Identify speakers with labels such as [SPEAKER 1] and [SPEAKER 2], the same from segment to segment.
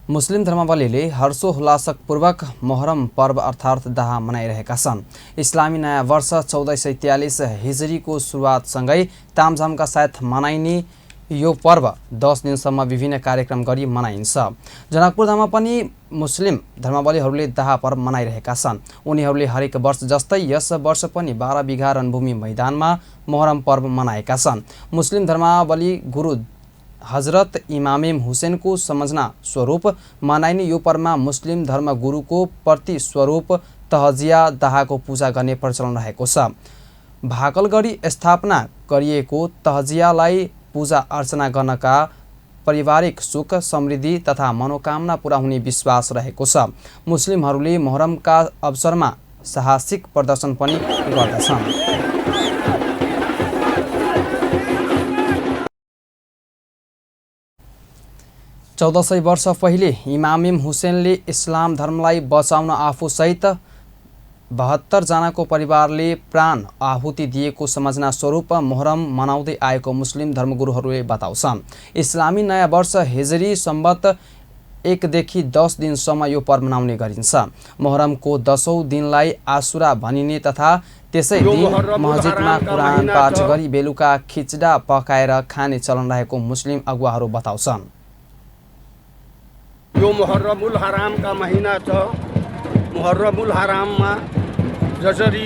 [SPEAKER 1] मुस्लिम धर्मावलम्बीले हर्षोल्लासपूर्वक मोहरम पर्व अर्थात् दाह मनाइरहेका छन्। इस्लामी नयाँ वर्ष 1443 हिजरीको सुरुवातसँगै तामझामका साथ मनाइने यो पर्व 10 दिनसम्म विभिन्न कार्यक्रम गरी मनाइन्छ। जनकपुरधाममा पनि मुस्लिम धर्मावलम्बीहरूले दाह पर्व मनाइरहेका छन्। उनीहरूले हरेक वर्ष जस्तै यस वर्ष पनि 12 बिघा रणभूमि मैदानमा मोहरम पर्व मनाएका छन्। मुस्लिम धर्मावलम्बी गुरु हजरत इमाम हुसैनको सम्झना स्वरूप मनाइने यो पर्वमा मुस्लिम धर्म गुरुको प्रति स्वरूप तहजिया दाहको पूजा गर्ने प्रचलन रहेको छ। भाकल गरी स्थापना गरिएको तहजियालाई पूजा अर्चना गर्नका पारिवारिक सुख समृद्धि तथा मनोकामना पूरा हुने विश्वास रहेको छ। मुस्लिमहरूले मोहरमका अवसरमा साहसिक प्रदर्शन पनि गर्दछन्। 1400 वर्ष पहिले इमाम हुसैनले इस्लाम धर्मलाई बचाउन आफूसहित 72 जनाको परिवारले प्राण आहुति दिएको सम्झना स्वरूप मोहरम मनाउँदै आएको मुस्लिम धर्मगुरुहरूले बताउँछन्। इस्लामी नयाँ वर्ष हिजरी सम्बत 1 देखि 10 दिनसम्म यो पर्व मनाउने गरिन्छ। मोहरमको 10औं दिनलाई आशुरा भनिने तथा त्यसै दिन मस्जिदमा कुरान पाठ गरी बेलुका खिचडा पकाएर खाने चलन रहेको मुस्लिम अगुवाहरू बताउँछन्।
[SPEAKER 2] यो मुहर्रमुल हराम का महीना छ। मुहर्रमुल हराममा जसरी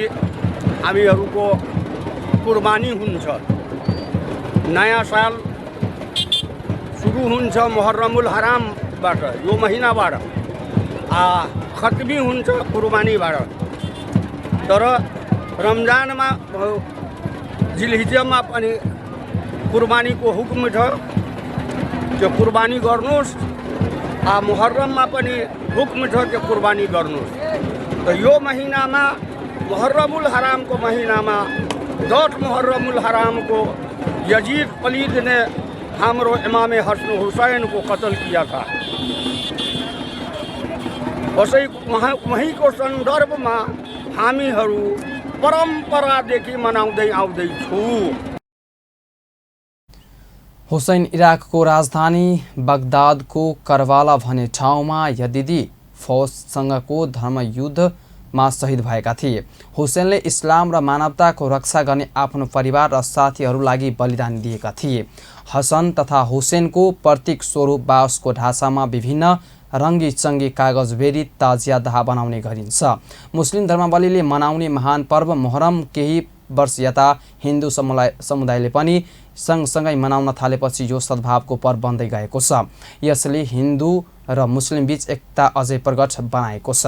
[SPEAKER 2] हामीहरूको कुर्बानी हुन्छ, नयाँ साल सुरु हुन्छ मुहर्रमुल हरामबाट, यो महिनाबाट खत्मी हुन्छ कुर्बानीबाट। तर रमजानमा जिलहिज्जामा पनि कुर्बानीको हुकुम छ, त्यो कुर्बानी गर्नुहोस्। मुहर्रममा पनि हुक्म छ कि कुर्बानी गर्नुहोस्। त यो महिनामा मुहर्रमुल हरामको महिनामा 10 मुहर्रमुल हरामको यजीद पलीद ने हाम्रो इमाम हसन हुसैन को कत्ल किया था। वहीं को सन्दर्भमा हामीहरू परम्परादेखि मनाउँदै आउँदैछौँ।
[SPEAKER 1] हुसैन इराकको राजधानी बगदादको करवाला भन्ने ठाउँमा यजिदी फौजसँगको धर्मयुद्धमा शहीद भएका थिए। हुसैनले इस्लाम र मानवताको रक्षा गर्ने आफ्नो परिवार र साथीहरू लागि बलिदान दिएका थिए। हसन तथा हुसैनको प्रतीक स्वरूप बाँसको ढाँचामा विभिन्न रङ्गी चङ्गी कागज बेरी ताजिया दाह बनाउने गरिन्छ। मुस्लिम धर्मावलम्बीले मनाउने महान पर्व मोहरम केही वर्ष यता हिन्दू समुदायले पनि सँगसँगै मनाउन थालेपछि यो सद्भावको पर्व बन्दै गएको छ। यसले हिन्दू र मुस्लिम बीच एकता अझै प्रगट बनाएको छ।